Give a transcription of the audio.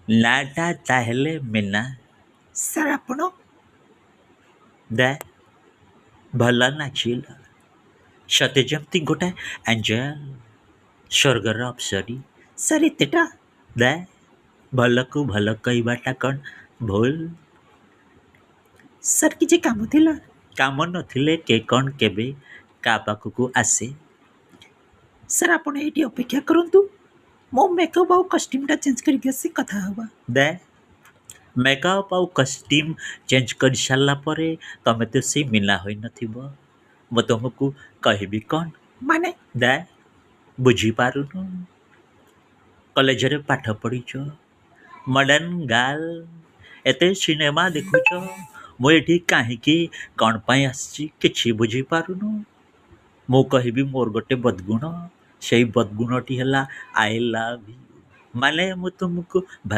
ନାଁଟା ତାହେଲେ ମୀନା? ସାର୍, ଆପଣ? ଦେ ଭଲ ନାଚିଲ, ସତେ ଯେମିତି ଗୋଟେ ଆଞ୍ଜେଲ, ସ୍ୱର୍ଗର ଅପ୍ସରୀ। ସାର୍, ଏତେଟା? ଦେ ଭଲକୁ ଭଲ କହିବାଟା କ'ଣ ଭୁଲ? ସାର୍, କିଛି କାମ ଥିଲା? କାମ ନଥିଲେ କେ କ'ଣ କେବେ କାହା ପାଖକୁ ଆସେ? ସାର୍, ଆପଣ ଏଇଠି ଅପେକ୍ଷା କରନ୍ତୁ, ମୁଁ ମେକଅପ୍ ଆଉ କଷ୍ଟ୍ୟୁମ୍ଟା ଚେଞ୍ଜ କରିକି ଆସି କଥା ହେବା। ଦେ ମେକଅପ୍ ଆଉ କଷ୍ଟ୍ୟୁମ୍ ଚେଞ୍ଜ କରିସାରିଲା ପରେ ତମେ ତ ସେଇ ମୀନା ହୋଇନଥିବ। ମୁଁ ତୁମକୁ କହିବି କ'ଣ? ମାନେ? ଦେ ବୁଝିପାରୁନୁ? କଲେଜରେ ପାଠ ପଢ଼ିଛ, ମଡ଼ର୍ଣ୍ଣ ଗାର୍ଲ, ଏତେ ସିନେମା ଦେଖୁଛ, ମୁଁ ଏଠି କାହିଁକି କ'ଣ ପାଇଁ ଆସିଛି କିଛି ବୁଝିପାରୁନୁ? ମୁଁ କହିବି ମୋର ଗୋଟେ ବଦଗୁଣ, ସେଇ ବଦଗୁଣଟି ହେଲା I love you, ମାନେ ମୁଁ ତୁମକୁ ଭଲ